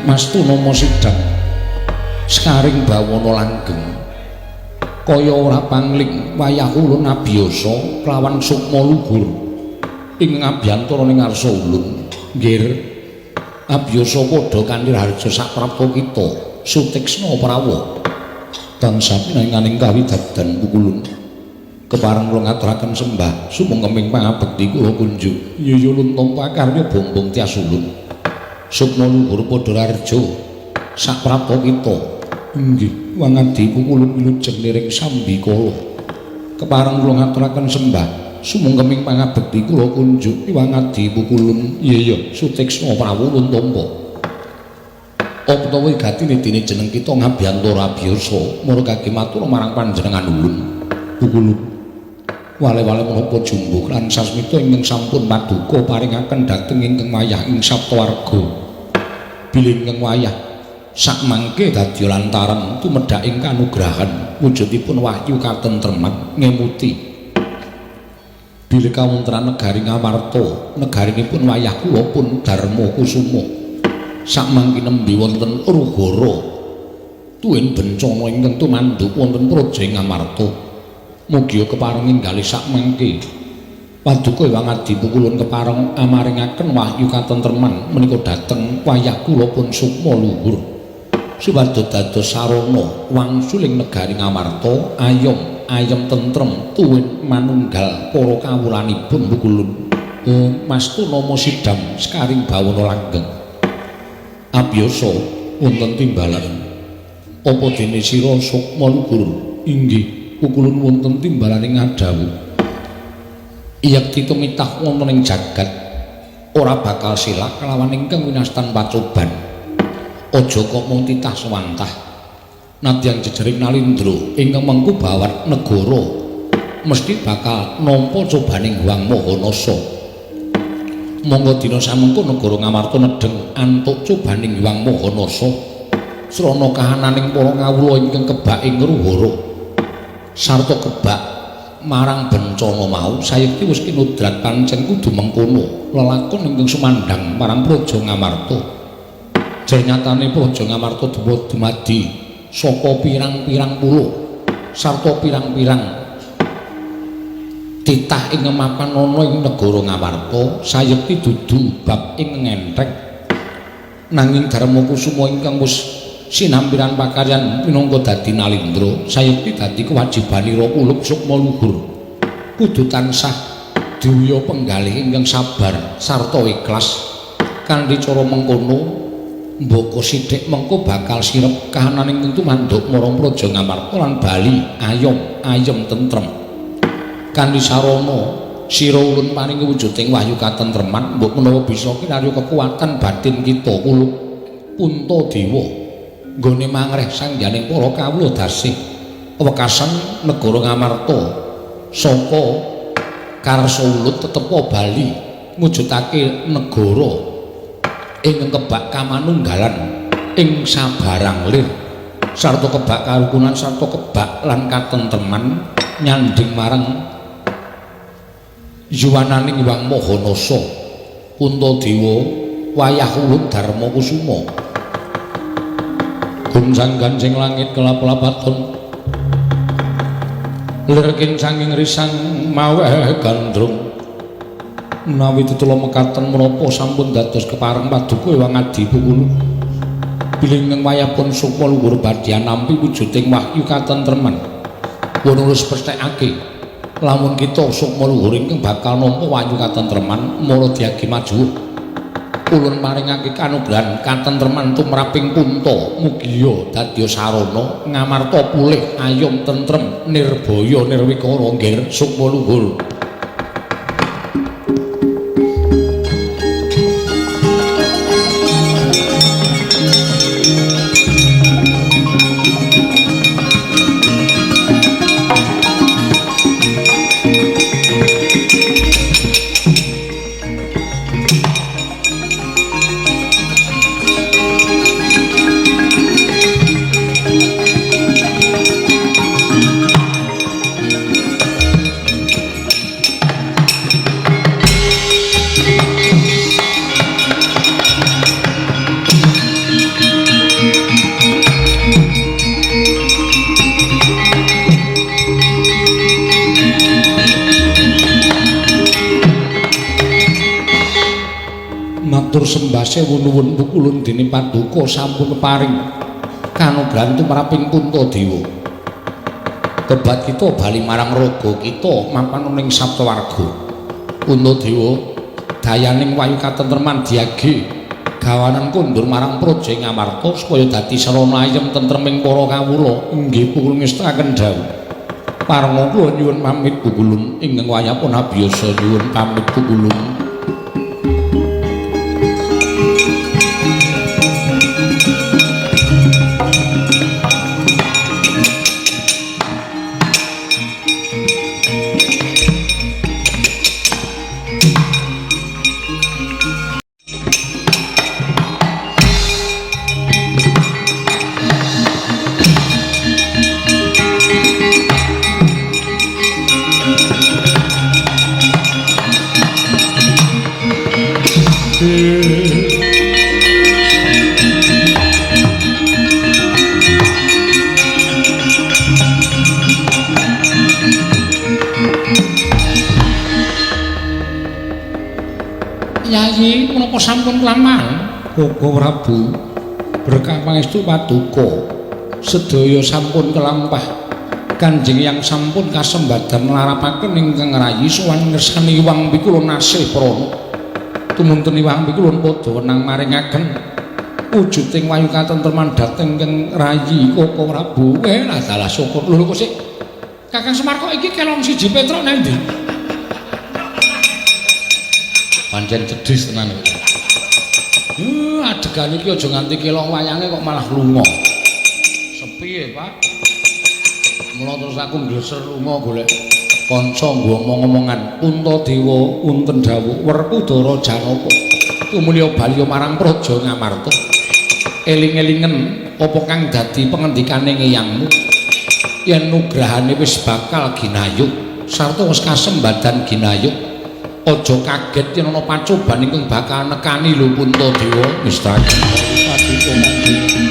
Mas Tunama sidang sekaring bawana langgeng kaya ora pangling wayah ulun abiyasa kelawan sukma luhur ing ngabiyantara ning ngarsa ulun. Nggir, abiyasa padha kanthi raharja saprapta kita Suteksna Prawa tansah pinanganing kawidadan pukulun. Kepareng kula ngaturaken sembah sumengkeming pangabekti kula kunjuk. Iya ulun tampa karya bombong tias ulun. Sukma luhur padha raharja saprapta kita. Inggih, wangadi pukulun wilujeng niring sambikala. Kepareng kula ngaturaken sembah sumengkeming pangabekti kula kunjuk. Wangadi pukulun. Iya Suteksna Prawa ulun tampa. Apa ta wigatine dene jeneng kita ngabiyantara abiyasa mara kage matur marang panjenengan ulun. Pukulun wale-wale menapa jumbuh lan sasmita ingkang sampun paduka paringaken dhateng ingkang wayah ing saptawarga. Bilih ingkang wayah sakmangke dadi lantaran tumedhak ing kanugrahan wujudipun wahyu katentreman ngemuti. Bilih kawontenan negari Ngamarta, negarinipun wayah kula pun Darma Kusuma. Sakmangke nembe wonten Rugara tuwin bencana ingkang tumanduk wonten praja Ngamarta. Mugia kepareng inggalih sakmangke paduka Hyang Adi pukulun kepareng amaringaken wahyu katentreman menika dhateng wayah kula pun sukma luhur supados dados sarana wangsuling negari Ngamarta ayom ayem tentrem tuwin manunggal para kawulanipun pukulun. Mas Tunama sidam sekaring bawana langgeng abiyasa wonten timbalan. Apa dene sira sukma luhur? Inggih pukulun wonten timbalaning ngadhawuh. Yekti tumitah wonten ing jagat ora bakal silak kelawan ingkang winastan pacoban. Aja kok mung titah sewantah. Nadyan jejering nalindra ingkang mengku bawat negara mesti bakal nampa cobaning Hyang Maha Nasa. Monggo dina samengko negara Ngamarta nedheng antuk cobaning Hyang Maha Nasa srana kahananing para ngawula ingkang kebak ing ngruhara sarta kebak marang bencana mau sayekti wis kinudrat pancen kudu mengkono lelakon ingkang sumandhang marang praja Ngamarta. Jernyatane praja Ngamarta dumadi saka pirang-pirang pulo sarta pirang-pirang titah ing mapan ana ing negara Ngamarta sayekti dudu bab ing ngenthek nanging Darma Kusuma ingkang wis sinampiran pakaryan minangka dadi nalindra sayekti dadi kewajibanira kulup sukma luhur kudu tansah duya penggalih ingkang sabar sarta ikhlas kanthi cara mengkono mbaka sithik mengko bakal sirep kahananing tentu manduk marang praja Ngamarta lan bali ayom ayem tentrem kanthi sarana sira ulun paringi wujuding wahyu katentreman mbok menawa bisa kinarya kekuatan batin kita kulup Puntadewa nggone mangreh sangyaning para kawula dasih wekasan negara Ngamarta saka karsa ulut tetepa bali mujudake negara ingkang kebak kamanunggalan ing sabarang lir sarta kebak karukunan sarta kebak lan katentreman nyanding marang yuwananing Hyang Maha Nasa. Puntadewa wayah ulun Darma Kusuma guncang gancing langit kelap-lapaton lirkin sanging risang maweh gandrung menawi tetula mekaten menapa sampun dados kepareng paduka Hyang Adi Pukulu bilih ing wayahpun sukma luhur badhe nampi wujuding wahyu katentreman wonulus pesthekake lamun kita sukma luhur ingkang bakal nampa wahyu katentreman mara diagi maju ulun maringake kanugrahan katentreman tumraping punta mugia dadya sarana Ngamarta pulih ayom tentrem nirbaya nirwikara nggir sukma luhur. Matur sembah sewu nuwun pukulun dene paduka sampun paring kanugrahan tumraping Puntadewa. Kebat kita bali marang raga kita mapan ning Saptawarga. Puntadewa dayaning wayu katentreman diage gawanan kondur marang Praja Ngamarta supaya dadi sarana ayem tentreming para kawula. Inggih pukulun ngestakaken dawuh. Parenga kula nyuwun pamit pukulun ingkang wayahipun abiyasa nyuwun pamit pukulun. Yayi menapa sampun kelamaan? Koko Prabu berkah pangestu paduka sedaya sampun kelampah. Kanjeng yang sampun kasembadan nglarapaken ingkang rayi sowan ngersani Hyang Pikula nasih prana. Tumunten Hyang Pikula padha wenang maringaken wujuding wayu katentreman dhateng ingkang rayi Koko Prabu. Lah dalah syukur. Lho kok sik Kakang Semar kok iki kelong siji Petruk nang ndi? Pancen cedhis tenan kok. Adegan iki aja nganti kelong wayange kok malah lunga. Sepi ya, Pak. Mula terus aku ngleser lunga golek kanca nggo omong-omongan. Puntadewa wonten dawuh Werkudara Janaka tumulya bali marang Praja Ngamarta. Eling-elingen apa kang dadi pengendikane ngeyangmu yen nugrahane wis bakal ginayuh sarta wis kasembadan ginayuh. Aja kaget yen ana pacoban ingkang bakal nekani lho Puntadewa. Mestakaken paduka kanjeng.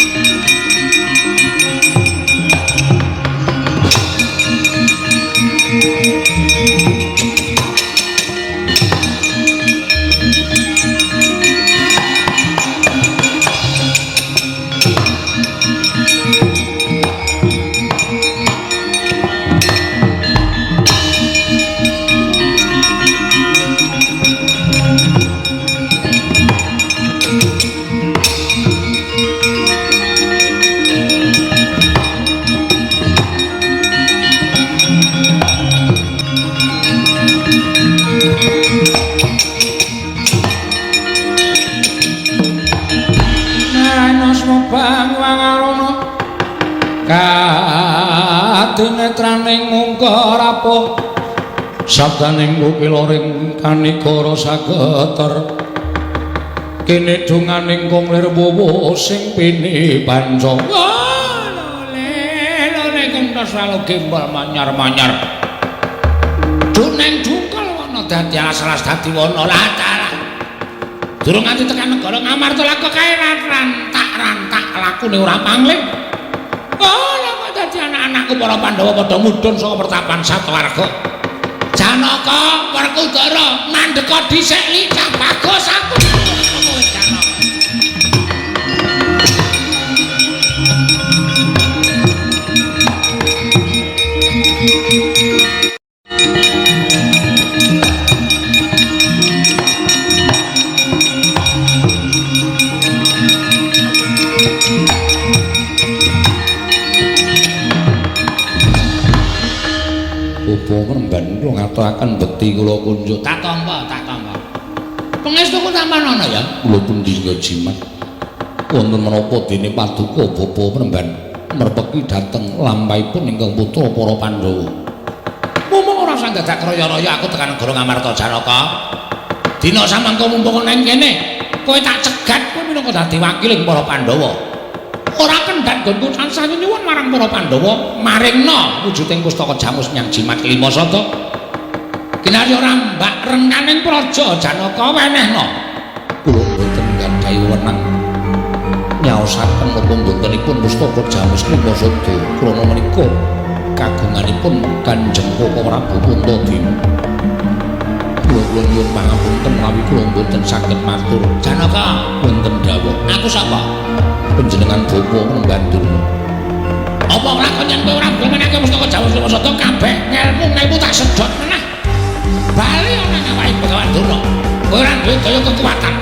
Kadenetraning mungka rapuh sabdaning kukila ring kanigara sageter kene donganing kong lir wowo sing pini panca. Lole kentos lalu gembal manyar-manyar duneng dungkal wana dadi alas-alas dadi wana latalah durung nganti tekan negara Ngamarta laku kae rantak-rantak lakune ora pangling. Oh, dadi anak-anakku para Pandhawa padha mudhun saka pertapan Satawarga. Janaka, Werkudara, mandeka dhisik licah bagus aku. Kowe Janaka. Ngremban kula ngaturaken bekti kula kunjuk. Tak tampa, tak tampa. Pangestuku tampan ana ya? Kula pundi jimat. Wonten menapa dene paduka Bapa Ngremban merpeki dhateng lampahipun ingkang putra para Pandhawa. Mumpung ora usah dadak raya-raya aku tekan negara Ngamarta Janaka. Dina samangka mumpung nang kene, kowe tak cegat kowe minangka dadi wakiling para Pandhawa. Ora kendhat nggonku tansah nyuwun marang para Pandhawa maringna wujuding pustaka jamus nyang jimat kelima sata. Kinarya ora mbak rengkaning praja Janaka wenehna. Kula mboten gadhahi wenang nyaosaken napa mbotenipun pustaka jamus kelima sata krana menika kagunganipun Kanjeng Koko Prabu Puntadewa. Kula nyuwun pangapunten menawi kula mboten saged matur. Janaka, wonten dawuh. Aku sapa? Panjenengan Bapak Panembahan Durna. Apa lakon yen kowe ora gelem menehke pustaka Jawa Sriwasada kabeh ngelmu-ngelmu tak sedhot meneh. Bali ana awake Begawan Durna. Kowe ora duwe daya kekuatan.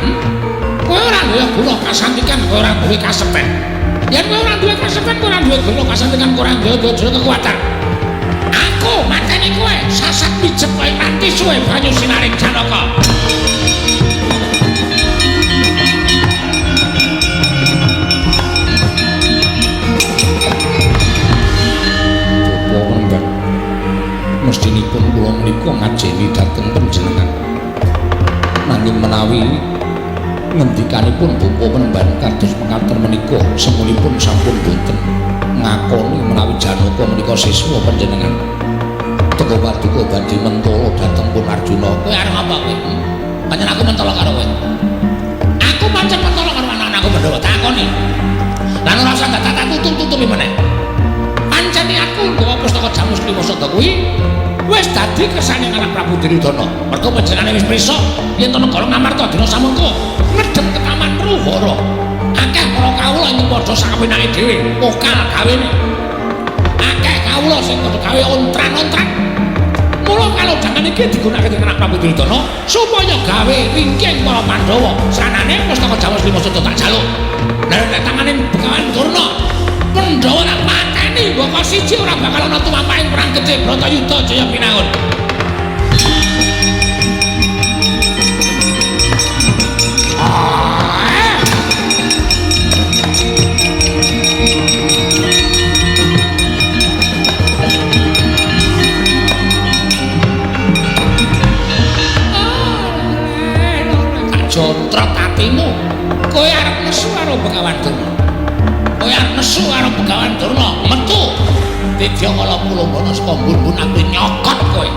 Kowe ora duwe guna kasantikan, kowe ora duwe kasepen. Yen kowe ora duwe kasepen, kowe ora duwe guna kasantikan, kowe ora duwe daya kekuatan. Aku mateni kowe, sasat pijet kowe nganti suwe banyu sinaring Janaka. Mestinipun kula menika ngajeni dhateng panjenengan. Nanging menawi ngendikanipun Bapak Panembahan kados mekaten menika semunipun sampun boten ngakoni menawi Janaka menika siswa panjenengan. Teka paduka badhe mentala dhateng pun Arjuna. Kowe arep apa kowe? Pancen aku mentala karo kowe. Aku pancen mentala karo anak-anakku Pandhawa, takoni. Lan ora usah tak tutup-tutupi meneh. Pancen aku nggawa pustaka Jamus Kliwasada kuwi wis dadi kersane anak Prabu Duryudana. Mergo panjenengane wis prisa yen to negara Ngamarta dina samengko ngedhem ke Taman Ruhara. Akeh para kawula ing padha sawenake dhewe, pokal gawene. Akeh kawula sing padha gawe ontran-ontran. Mula kalodhangan iki digunakake dening anak Prabu Duryudana supaya gawe ringking para Pandhawa. Sanane pustaka Jamus Kliwasada tak jaluk. Lah nek tangane Begawan Durna, Pandhawa tak pateni mbaka siji ora bakal ana tumampahing perang gedhe Bratayuda Jaya Pinangun. Tak jontrot atimu. Kowe arep nesu karo Begawan Durna. Kowe arep nesu karo Begawan Durna, metu. Tidya kala pulumbana saka mbun-mbun aku nyokot kowe.